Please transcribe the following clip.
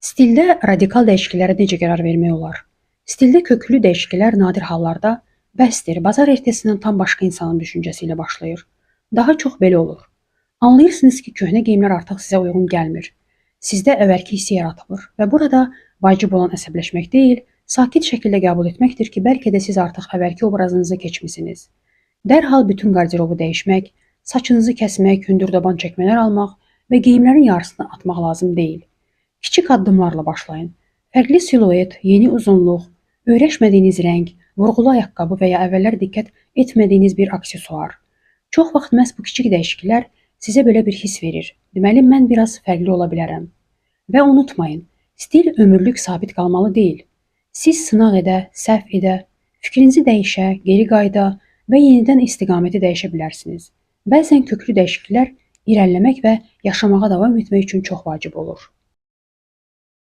Stildə radikal dəyişikliklərə necə qərar vermək olar? Stildə köklü dəyişikliklər nadir hallarda bəsdir, bazar ertəsindən tam başqa insanın düşüncəsi ilə başlayır. Daha çox belə olur. Anlayırsınız ki, köhnə geyimlər artıq sizə uyğun gəlmir. Sizdə əvvəlki hissi yaratmır və burada vacib olan əsəbləşmək deyil, sakit şəkildə qəbul etməkdir ki, bəlkə də siz artıq əvvəlki obrazınıza keçmisiniz. Dərhal bütün qarderobu dəyişmək, saçınızı kəsmək, hündürdaban çəkmələr almaq və geyimlərin yarısını atmaq lazım deyil. Kiçik addımlarla başlayın. Fərqli siluet, yeni uzunluq, öyrəşmədiyiniz rəng, vurğulu ayaqqabı və ya əvvəllər diqqət etmədiyiniz bir aksesuar. Çox vaxt məhz bu kiçik dəyişikliklər sizə belə bir hiss verir. Deməli, mən biraz fərqli ola bilərəm. Və unutmayın, stil ömürlük sabit qalmalı deyil. Siz sınaq edə, səhv edə, fikrinizi dəyişə, geri qayıda və yenidən istiqaməti dəyişə bilərsiniz. Bəzən köklü dəyişikliklər irəliləmək və yaşamağa davam etmək üçün çox vacib olur.